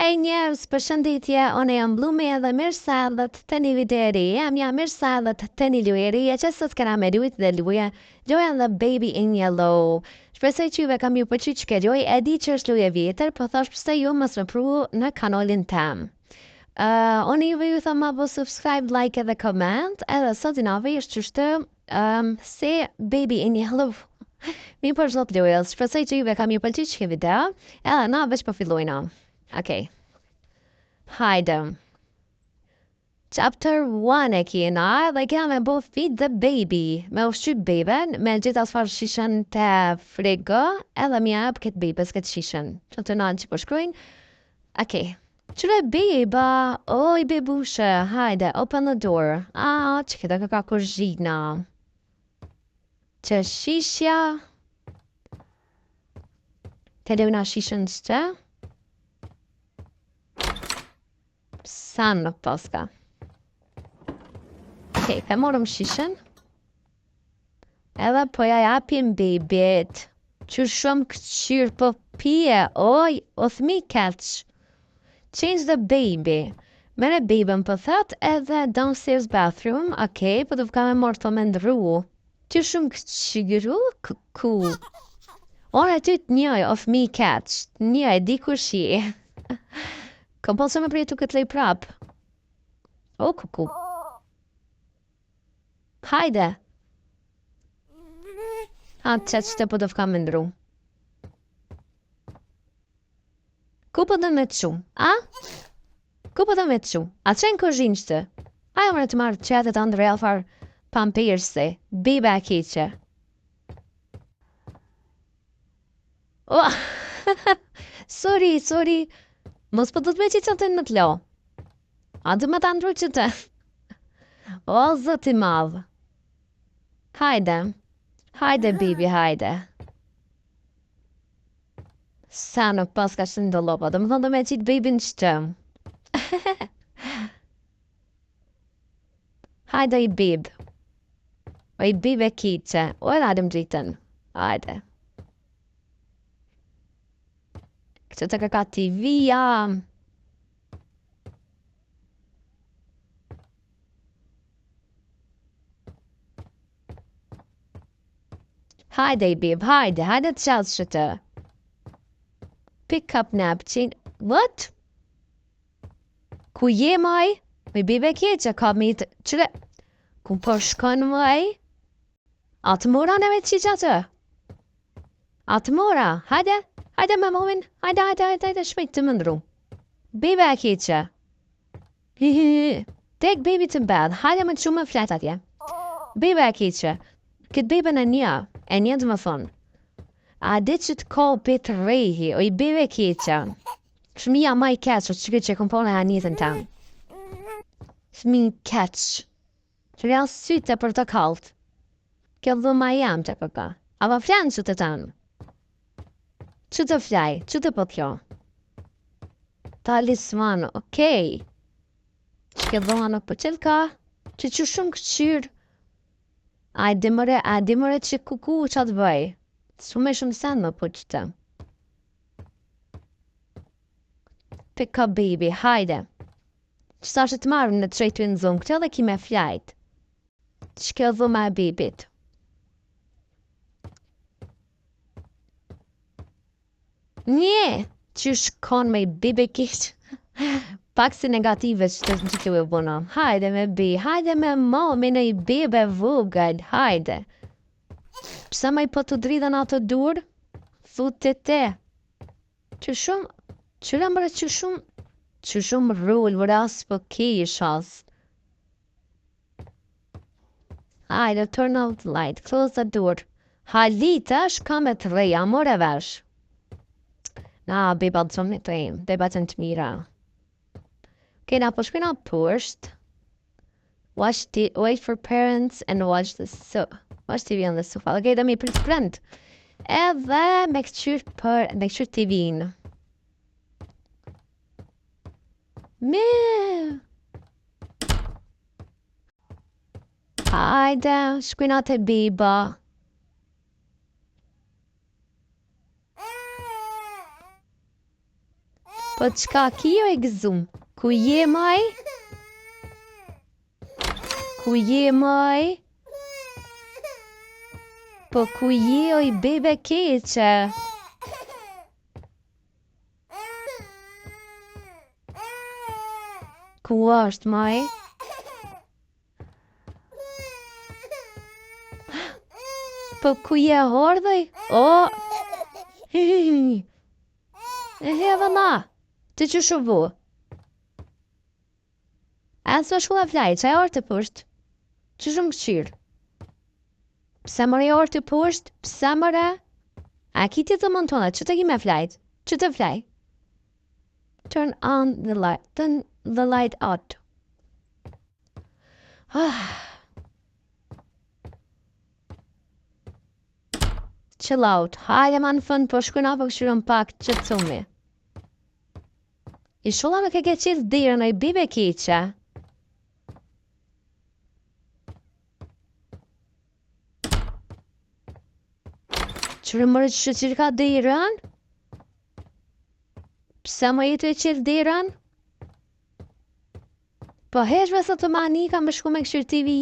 Hej njerëz, përshëndetje, unë jam Blumi edhe mirë se erdhët te një video e re. Jam ja mirë se erdhët te një lojë e re që sot kena me lujt dhe lojë lojën The Baby in Yellow. Shpresoj që juve ka m'ju pëlqy që kjo lojë, e di që është lojë e vjetër, po thash pse jo mos me pru në kanalin tem. Uh, unë juve ju them ma bo subscribe, like edhe comment, edhe sot i nave është qështu um, se Baby in Yellow. Mi për zot lojës, shpresoj që juve ka m'ju pëlqy që kjo video, edhe na veç po fillojna. Okej. Hajde. Chapter 1 e kena edhe kena me bo feed the baby. Me ushqy beben, me gjitha çfarë shishen te frigo, edhe me jap këtë bebes këtë shishen. Që të nanë që po shkrujnë. Okej. Qyre beba, oj bebushe, hajde, open the door. Ah, që këta ka ka kuzhina. Që shishja, Te lejna shishen që? Sa nuk paska. Okej, pe morëm shishen. Edhe po ja japim bebit. Që shumë këqyrë po pije, oj, o thmi keq. Change the baby. Mere bebën po thot edhe downstairs bathroom, okej, po do ka me morë to me ndru. Që shumë këqyru, ku? Ora ty të njoj, o fëmi keq, të njoj, di kush je. Kom po me përjetu këtë lej prap. O, kuku. Hajde. Ha, që që të po do fka me ndru. Ku po do me të qu? A? Ku po do me të qu? A që në kuzhinë që të? A jam të marrë qetë të Andrea far pampersi. Biba e keqe. Oh, sorry, sorry. Mos po do të me qitë që të në të lo. A do me ta ndru që të? O, zot i madh. Hajde. Hajde, bibi, hajde. Sa nuk pas ka qenë dollopa, do më thonë do me qitë babyn që Hajde i bib. O i bib e kiqe. O e radëm gjitën. Hajde. Këtë të kërka TV-ja. Hajde i bib, hajde, hajde të qasë që të. Pick up napkin. What? Ku je maj? Mi bibe keqe, ka mi të... Qëre? Ku po shkon maj? A të mora në me të që atë? A të mora? Hajde, hajde me momin. Hajde, hajde, hajde, hajde, shpejt të më ndru. Bibe e keqe. Take baby to bed. Hajde më të shumë flet atje. Bebe e keqe. Këtë beben e një, e një të më thonë. A di që të ka pit rehi, o i bebe e keqe. Fëmija ma i keq, o që që kom po në anitën tam. Fëmi keq. Që janë sytë e për të kalt. Kjo dhëma jam të përka. A va flanë që të tanë? Që të flaj, që të po kjo? Talisman, okej. Që kjo dhëma nuk po qelka? Që që shumë këqyrë? A e di mëre, a e di mëre që kuku që të bëj? Shumë e shumë sen më po që të. Pick up baby, hajde. Që sa që të marrë në të në zonë, këtë edhe ki me flajt. Që kjo dhëma e bibit? Një, që shkon me i bibe keq. Pak si negative që të që të e bëna. Hajde me bi, hajde me mami në i bibe vogël, hajde. Pse më i po të dridhen ato dur? Thu të te. Që shumë, që rëmërë që shumë, që shumë rrull, vëras po kish as. Hajde, turn off the light, close the door. Halita shka me të reja, more vesh. Na, beba të zonë të im, beba të të mira. Okej, na po shkojna poshtë. Watch the, wait for parents and watch the so, watch TV on the sofa. Okej, do mi prit prend. Edhe me këqyr për, me këqyr TV-n. Me. Hajde, shkujna te biba. Po qka ki o i gëzum? Ku je maj? Ku je maj? Po ku je oj bebe keqe? Ku është maj? Po ku je hordhëj? O! E heva ma! Ti që shuvu? Ec me shkolla flaj, qaj orë të pusht? Që shumë këqyrë? Pse more orë të pusht? Pse more? A ki ti të mën tona, që të ki me flajt? Që të flaj? Turn on the light, turn the light out. Ah. Chill out. Hajde ma në fund, po shkujna po këshyrën pak që të cumi. I sholla nuk e ke qilë dirën, oj bibe keqe. Qërë mërë që që ka dirën? Pse më jetu e qilë dirën? Po heqve sot të mani, kam me shku me këshyrë TV.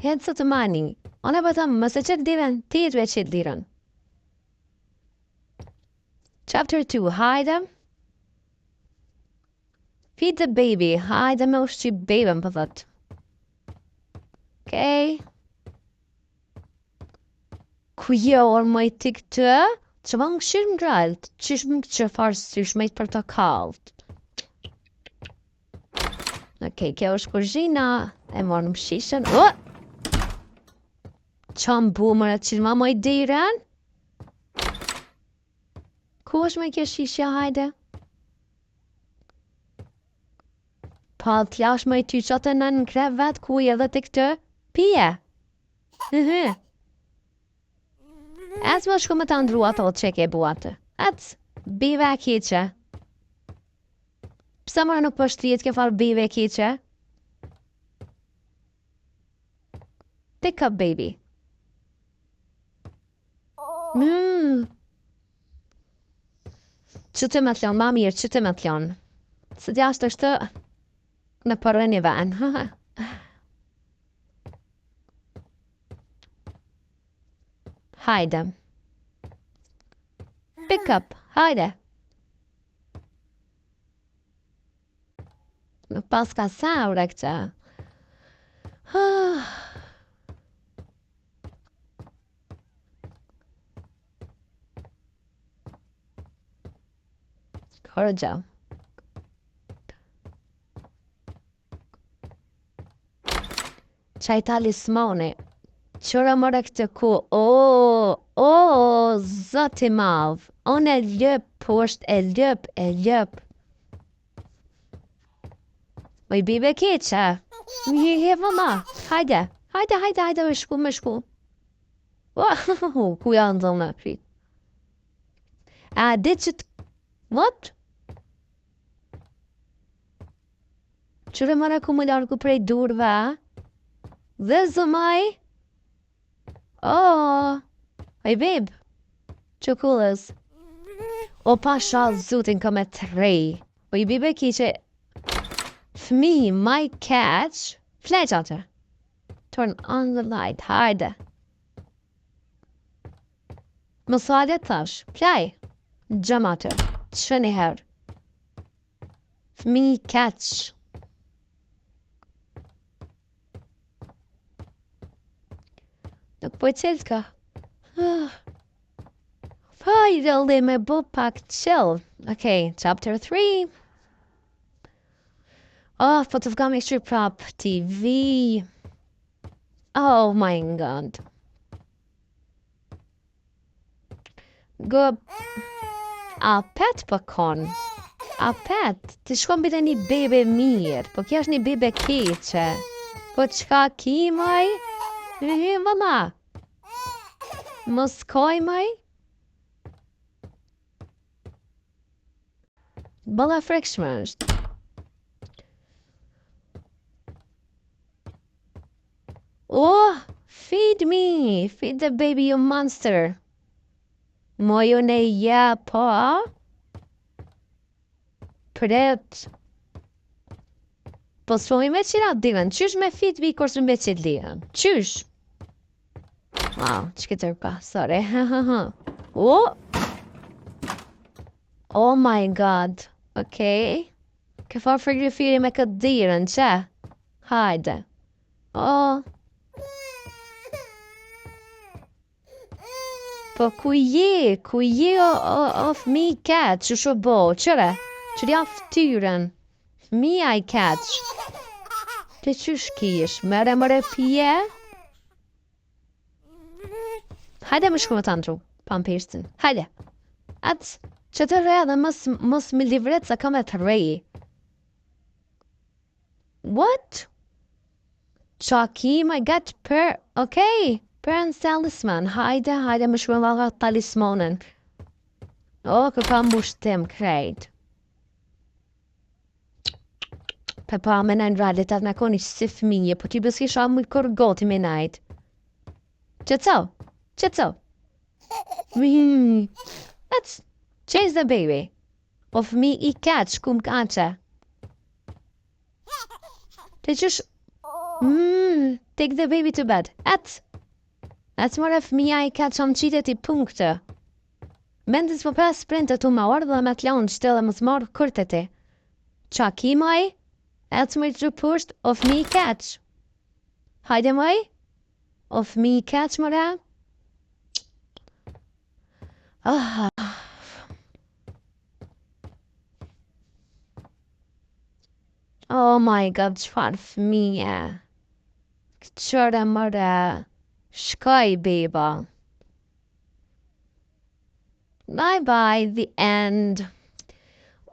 Heq sot të mani. Unë po them, mos e qet dirën, ti jetu e qet dirën. Chapter 2, hajde. Feed the baby, hajde me ushqi beben, po thot. Okej. Ku je orë më i ti këtë? Që ma më këshirë më gralt, qysh më që farë sysh me i portokallt. Okej, kjo është kuzhina, e morë më shishën. Oh! Qa më bu mërë që ma më i dirën? Ku është me kjo shishja, hajde? Pa t'lash më i ty që të në në krevet, ku je dhe të këtë? Pije! Mhm. Ec më shku me të ndru ato që ke bu atë. Ec, bive e keqe. Pse më nuk po shtrihet ke farë bive e keqe? Pick up baby. Mm. Që të me t'lon, ma mirë, që të me t'lon. Se t'jashtë është në përë një ven. Hajde. Pick up, hajde. Nuk pas ka saura këta. Ah. Korgja. Qaj talismani. Qëra mëre këtë ku? O, o, zoti madh. Unë e lyp poshtë, e lyp, e lyp. Oj, bibe keqe. Një he vëlla. Hajde, hajde, hajde, hajde, me shku, me shku. Oh, ku janë dhënë, prit. A, di që të... What? Qëre mëre ku më largu prej durve, a? Dhe zëmaj? Oh, oj beb, që kullës. O pasha zutin ka me trej. O i bibe ki që fëmi, my catch. Fleq atë. Turn on the light, hajde. Më salje thash, flaj. Gjëm atë, që një herë. Fëmi catch. Nuk po e qelë ka. Ah. Finally me bo pak chill. Okay, chapter 3. Oh, po të fka me këshyr prap TV. Oh my god. Go... A pet po kon. A pet, ti shkon bile një bebe mirë, po kjo është një bebe keqe. Po qka ki maj? E, valla. Mos koj maj? Balla frikshme është. Oh, feed me, feed the baby you monster. Moj unë e ja, po? Pret. Po s'po me qit derën, qysh me fit vi kur s'me qit derën? Qysh? Wow, që këtë ka, sorry. Oh! Oh my God, okej. Ke farë frigoriferi me këtë derën, që? Hajde. Oh. Po ku je? Ku je o, o, o fëmi i keq? Që shu bo? Qëre? Qërja ftyrën? Fëmija i keq. Të qysh kish? Mere mëre pije? Hajde më shku me të ndru, pampersin. Hajde. Atë, që të re dhe mos, mos më livret sa kam e të rej. What? Qa ki, my get per... Okej, parents talisman. Hajde, hajde, më shkruan valla talismanin. O, kë ka mushtim krejt. Pe pa me në realitet me koni si fëmije, po ti bës kisha më kur goti me najt. Qëco? Qëco? Let's chase the baby. O fëmi i keq, kum kaqe. Të qysh... Take the baby to bed. Ec! Ec more fëmija i keq që më qitet i punktë. Mendës po pres prindë tu me ardhë dhe me t'lanë qëtë dhe mos marrë kurtë ti. Qa ki maj? Ec më i të pusht, o fëmi i keq. Hajde maj? O fëmi i keq more? Ah. Oh my God, çfarë fëmije. Këqëre mëre. Shkoj, beba. Bye bye, the end.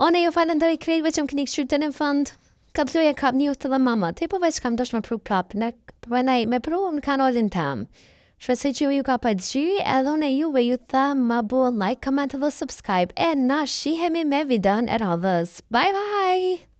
Unë ju falenderoj krejtve që më këni këshyrë të në fund. Këtë lojë kam një të dhe mama. Ti po veç kam dosh me pru prap në, po nej, me pru në kanalin tam. Shpresoj që ju ka pëlqy, edhe unë juve ju them ma bo like, comment dhe subscribe, e na shihemi me videon e radhës. Bye bye!